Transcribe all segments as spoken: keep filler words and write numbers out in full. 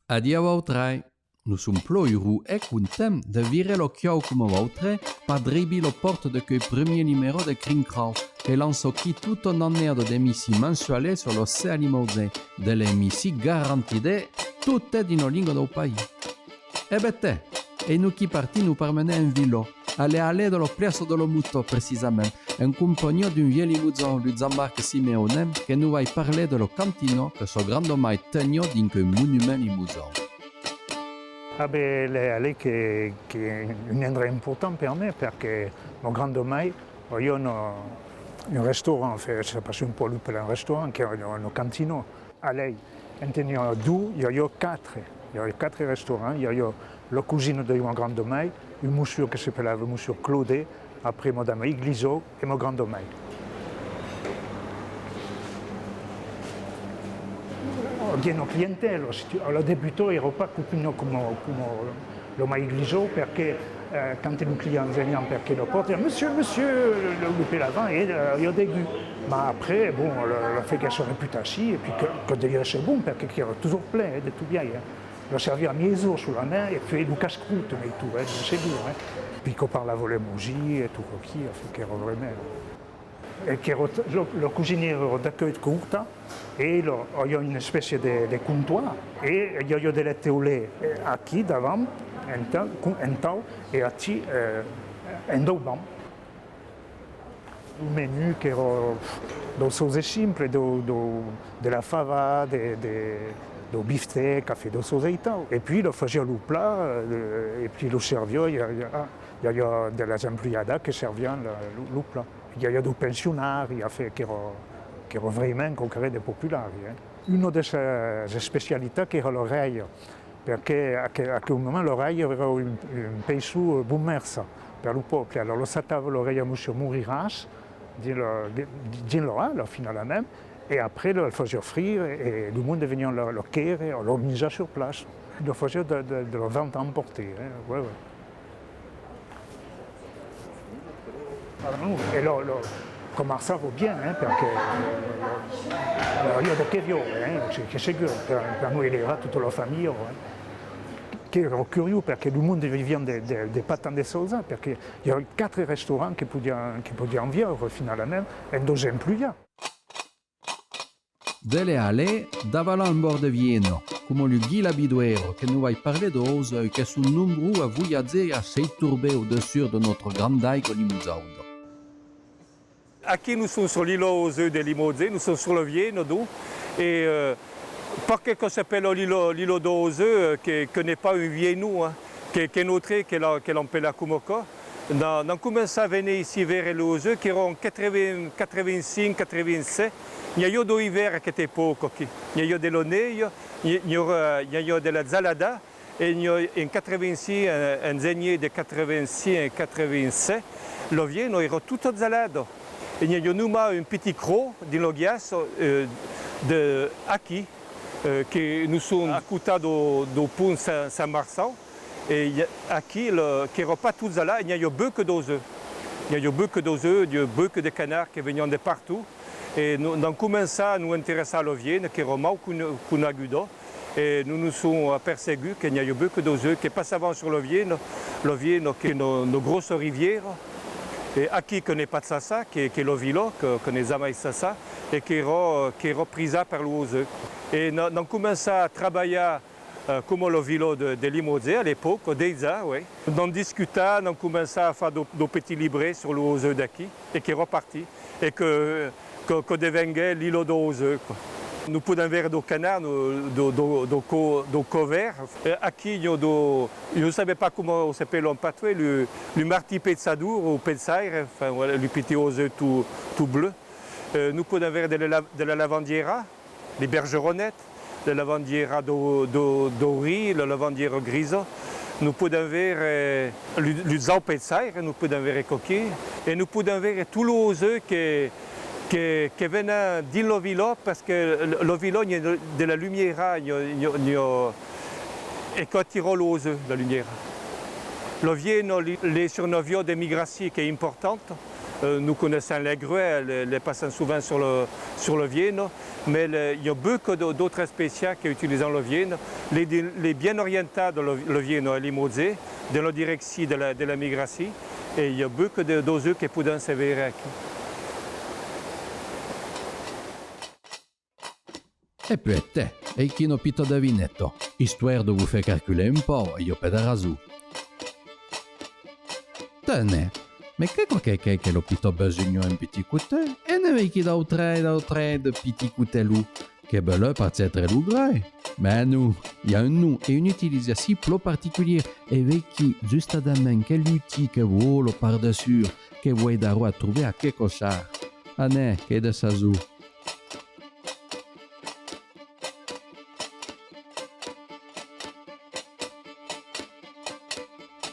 Adiu a vautrei! Nos som plan urós e contents de virar lo còup coma vautrei per dribir la pòrta d'aqueu primier numèro de Crin Crac, que lança aquí tota una annada d'emissions mensualas sus la scèna limousin, de las emissions garantidas totas dins la lenga dau país. E ben tè, e nos qu'i partim nos permenar en vila, a l'allèia de la plaça de la Mota precisament, en companhia d'un vielh limousin, lo Jean-Marc Simeonin, que nos vai parlar de la cantina que sa granda mair tenia dins queu monument limousin. Ah ben, l'allèia, l'allèia qu'es, qu'es un endrech important per mi, perque ma granda mair aviá un, un restaurant, enfin, sai pas si òm pòt l'apelar un restaurant, qu'es una, una cantina. A l'allèia, en tenia dos, i aviá quatre. I aviá quatre restaurants, i aviá la cosina de ma granda mair, un mossur que s'apelava mossur Claudet, après madama Iglizau e ma granda mair. Aviá una clientèla, si tu, a la debuta èra pas copina coma, coma la mair Iglizau, perque, eh, quand los clients venián per quela pòrta, Monsieur, monsieur, lo, lo apelavan, e, eh, aviá de gust. Mas après, bon, la, la faguèt sa reputacion, e puei que, que deviá èsser bon, perque qu'èra totjorn plen, eh, de tot biais, eh. La serviá a mièjorn solament, e puei lo casse-croûte, mai tot, eh, bien segur, eh. Puei que parlava lemosin, e tot quò-quí, enfin, qu'èra vraiment. E qu'èra, lo, la cosiniera èra d'aqueu costat, e lo, aviá una espècia de, de comptoir, e i aviá de las teulas, eh, aquí davant, entau, entau, e aquí, eh, en daus bancs. Lo menú qu'èra, pff, daus chausas simplas, dau, dau, de la fava, de, de, dau beefsteak, enfin, daus chausas aitau. E puei la fasiá lo plat, eh, e puei lo serviá, i a, i a, i aviá de las empleadas que servián la, lo, lo plat. I aviá daus pensionaris, enfin, qu'èra, qu'èra vraiment quauqua ren de popular, eh. Una de sas especialitats qu'èra la rèia, perque a que, a aqueu moment la rèia èra un, un peisson, eh, bon mèrça per lo pòble. Alòrs la chatava la rèia mossur Moriràs, dins la, dins la halla, finalament, e après la fasiá frire e lo monde veniá la, la quèrre o la minjar sur plaça. La fasiá de, de, de la vente à emporter, eh, ouais, ouais. E lo, lo, quò marchava bien, eh, perque, eh, lo, lo, lo, aviá de qué viure, eh, qu'es segur, per, per nos, e l'èra tota la familha, eh. Qu'èra curiós, perque lo monde vivián de, de, de pas tant de chausas, perque i aviá quatre restaurants que podián, que podián viure, finalament, en daus empleats. De las hallas, davalar un bòrd de Viena, coma lo Guy Labidoire, que nos vai parlar daus auseus que son nombrós a voiatjar e a s'estorbar au dessús de nòstra granda aiga limosauda. Aquí nos som sus l'illa daus auseus de Limòtges, nos som sus la Viena, donc, e, euh, perqué que s'apela l'illa, l'illa daus auseus, euh, que, que n'es pas un vielh nom, hein, que, que n'es autre que la, que l'apela coma quò. N'am, n'am començat a véner aicí veire los auseus, qu'èra en quatre-vingts, quatre-vingt-cinc, quatre-vingt-sèt. N'i aviá daus ivèrns a questa epòca aquí. N'i aviá de la nèia, n'i, n'i aviá, n'i aviá de la gelada, e n'i a, en quatre-vingt-six, en, en genièr de quatre-vingt-six e quatre-vingt-sèt, la Viena èra tota gelada. E n'i aviá nonmàs un pitit cròs dins la glaça, euh, de, aquí, euh, que nos som a costat dau, dau pont Saint, Saint-Marçal. E i a, aquí, lo, qu'èra pas tot gelat, e n'i aviá beucas d'auseu. N'i aviá beucas d'auseu, n'i aviá beucas de canards que venián de partot. E no, n'am començat a nos interessar a la Viena, qu'èra mau con, coneguda. E nos, nos som apercebuts que n'i aviá beucas d'auseu que passavan sus la Viena, la Viena qu'es una, una gròssa rivièra. E aquí que n'es pas chassat, que, que la vila, que, que n'es jamai chassat, e qu'èra, qu'èra prisat per los auseus. E no, n'am començat a trabalhar eh, coma la vila de, de Limòtges a l'epòca, dejà, oui. N'am discutat, n'am començat a far daus, daus petits librets sus los auseus d'aquí, e qu'èra partit, e que, que, que devenguèt l'illa daus auseus, quoi. Nos podèm veire daus canards, daus, daus, daus, daus co-, daus covèrts. Eh, aquí, n'i a daus, ieu sabe pas coma s'apela en patoès, lo, lo martin pechador o pechaire, enfin, voilà, lo pitit auseu tot, tot bleu. Eh, nos podèm veire de la, de la lavandièra, li bergeronettes, la lavandièra dau, dau, daurís, la lavandièra grisa. Nos podèm veire, eh, lo, lo jaus pechaire, nos podèm veire quò-quí, e nos podèm veire tots los auseus que, que, que venon dins la vila, parce que la, la vila, n'i a de, de la lumièra, n'i a, n'i a, n'i a, e quò atira los auseus, la lumièra. Lo vieno, li, li surnoviá de migraci, qu'es important. Euh, nos coneissem les grues, les, les passem sovent sur lo, sur lo vieno, mas le, i a beucòp de, d'autres espècias qu'utilizan lo vieno. Li, li, li bien orientat lo, lo vieno a Limòtges, de la direcci de la, de la migraci, e i a beucòp de, d'ausèus que podem se veire aquí. E puèi, tè, aicí una pita devineta, istoèr de vos far calcular un pauc, e i a pas de rason. Tè, ne, mas qu'es quò que, que, que lo pita besunha un pitit cotèu? E ne veiquí d'autrei, d'autrei de pitits cotèlos, que belèu per chèstre lo grèu. Mas non, i a un nom e una utilizacion plan particuliera, e veiquí justadament quel util que vòla per de sûr, que vos aidarà a trobar a qué cochar. Anem, qu'es de sason.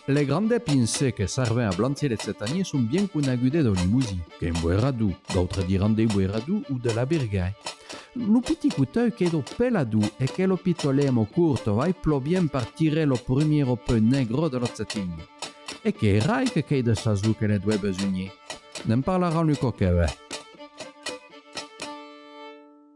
Les grandes pinces que servem a blanchir les setaniers son bien conegudes dau Lemosin, qu'es un boirador, d'autres diràn de boirador o de la birguèr. Lo pitit cotèu qu'es dau pelador e que la pita lema corta vai plan bien per tirar la prumiera pèu negra de la setinha. E qu'es rai que qu'es de sason que les doi besunhar. Ne'n parlaram lo còp que ven.